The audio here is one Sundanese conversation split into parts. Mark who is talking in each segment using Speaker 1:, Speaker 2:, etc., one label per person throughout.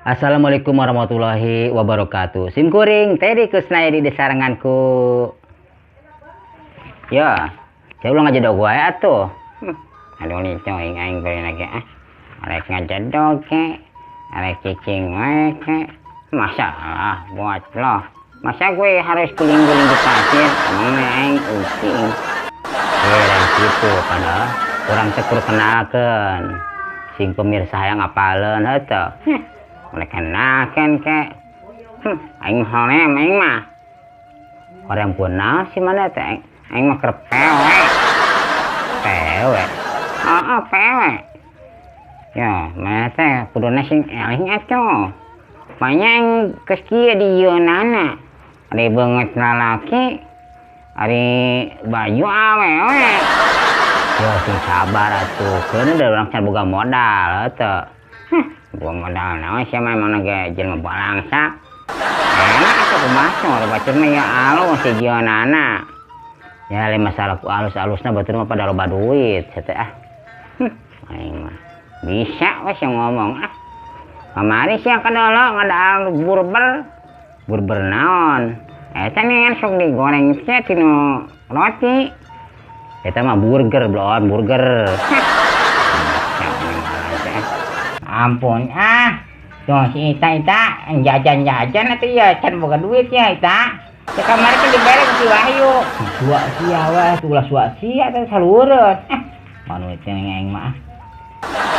Speaker 1: Assalamualaikum warahmatullahi wabarakatuh. Sim kuring Teddy Kusnayadi disarengan ku. Ya, saya ulang aja dong gue atuh. Aduh nih coy, aing beri lagi ah. Arek ngajedog ke, arek cicing wae ke. Masalah buat lo. Masa gue harus guling-guling di pasir? Emang aing ucing. Eh, dan gitu padahal kurang tekur kenalkan. Sing pemirsa yang ngapaleun heuh. Mulai kenalkan ke. Aing hoream aing mah. Hoream kunaon sih mana teh? Aing mah keur pewe. Pewe. Oh, pewe. Ya, mana teh kuduna sing eleh atuh. Banyak geus kieu di yeunana. Ari beungeut lalaki, ari baju awewe. Ya sing sabar atuh. Keun da urang can boga modal teu. Boga modal naon sia mah emangna ge jelema balangsa. Enak atuh kumaha cenah batur mah ya alus si jieunana. Ya lain masalah ku alus-alusna batur mah pada loba duit sia teh ah. Aing mah bisa we sia ngomong ah. Kamari sia kadolo ngadaan burber. Burber naon? Eta nih kan sok digoreng teh tinu roti. Eta mah burger bloon burger. Ampun ah. Tuh si Ita Ita jajan-jajan atuh ya can boga duit ya Ita. Ya kamari kan dibere ku si Wahyu. Suak sia we, ulah suak sia teh salureun. Manu teh aing mah.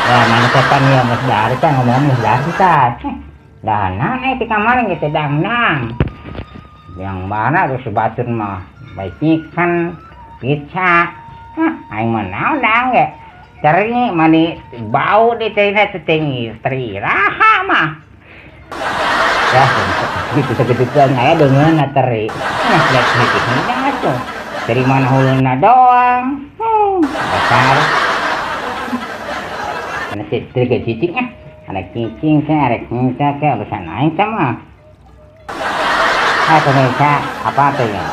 Speaker 1: Ya mana setan ya geus dahar teh ngomong geus dahar teh. Dahana ti kamari geus dangdang. Yang mana tuh si batur mah baik ikan, pizza. Hah, aing mah naon dang ge. Ceri mani bau di teh teh tinggi teri raha mah. Ya, gitu segitu aya deungeun teri. Nah, lihat kritik hidang atuh. Dari mana huluna doang. Dasar. Mana si teri cicing ah. Ada cicing ke, ada cinta ke, urusan aing teh mah. Hai pemirsa, apa tuh ya?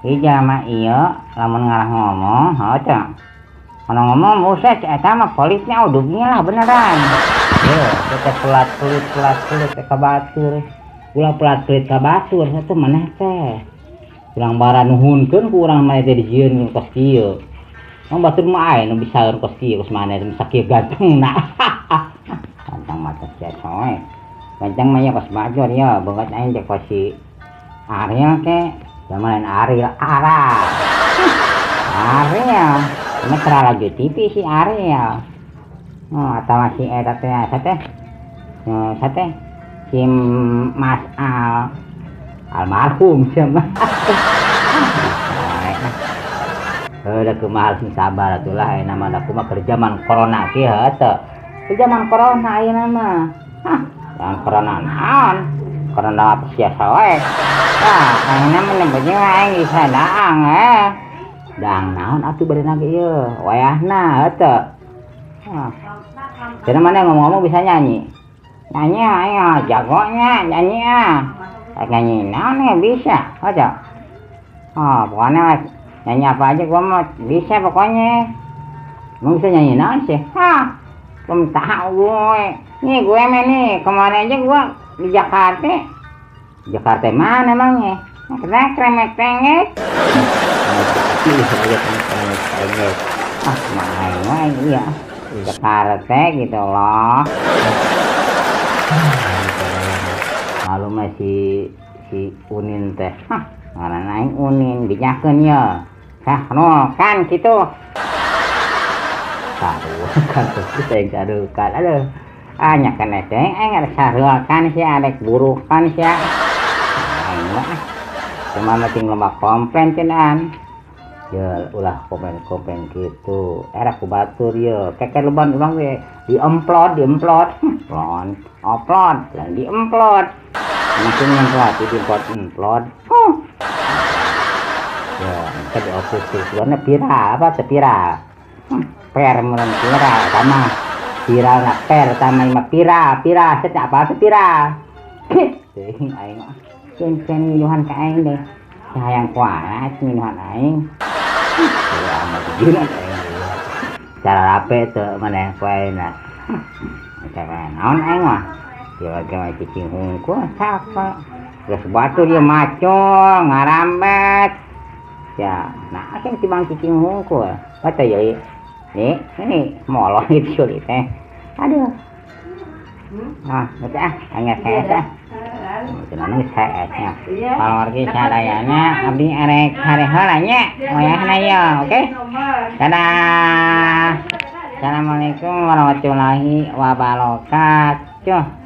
Speaker 1: Iya mah iya, lamun ngalah ngomong, heuh teh. Kalau ngomong buset, eta mah kulitnya udugnya lah beneran. Yo, kita pelat pelit ka batur. Ulah pelat pelit ka batur, satu maneh teh. Urang bara nuhunkeun ku urang maneh teh dijieun kos kieu. Emang batur mah aya nu bisa kos kieu kos maneh bisa kieu gantengna. Ganteng mah teh sia soe. Ganteng mah ya kos batur ya, beungeut aing teh kos si Ariel ke, zaman Ariel Ara. Ariel, ini lagi TV si Ariel. Oh, atau si eta teh sate. Oh, sate si Mas Al almarhum siapa. Udah kumaha sing sabar atuh lah ayeuna mah da kumaha keur zaman corona kieu heuh teu. Keur zaman corona ayeuna mah. Hah, zaman corona naon? Corona apa sia wae. Wah, ayeuna mah nembe aing bisa daang eh. Daang naon atuh bari ge ieu? Wayahna heuh teu. Hah. Cenah mana ngomong-ngomong bisa nyanyi? Nyanyi ayo jagonya nyanyi ah. Nyanyi naon ya bisa, heuh teu. Oh, pokoknya nyanyi apa aja gua mah bisa pokoknya. Emang bisa nyanyi naon sih? Hah, belum tahu gue. Nih gue mah nih, kemarin aja gua di Jakarta. Jakarta mana emangnya? Kena kremek tengek. Ah, main iya. Jakarta gitu loh. Malu mah si Unin teh. Hah, ngaran aing Unin bijakeun ya. Sah no kan gitu. Saruakan terus aing sarukan. Aduh. Ah nya kana teh aing ada saruakan sia arek burukan sia. Aing mah cuma mah loba komplain cenah. Ya ulah komen-komen gitu. Era ku batur ye. Keke leban urang we diemplot, diemplot. Plon, oplot, lain diemplot. Makin nyemplot, diemplot, emplot. Huh. Ya, engke diopus tuh. Sebenarnya viral apa teh viral? Per meureun viral sama viral na per sama mah viral, viral set apa teh viral. Teuing aing mah. Cen-cen ngiluhan ka aing deh. Sayang kuat ngiluhan aing. Cara rape tuh mana yang kuaina. Cara naon aing mah. Dia lagi mah cicing hungkul siapa? Terus batu dia macul, ngarambet. Ya, nah kan si bang cicing hungkul. Batu ya, nih, ini molor gitu Yuli teh. Aduh. Ah, betul ah, hanya saya ah. Cenah saya
Speaker 2: Iya.
Speaker 1: Kalau wargi sadayana abdi arek hare heula nya. Wayahna ya, oke? Dadah. Assalamualaikum warahmatullahi wabarakatuh.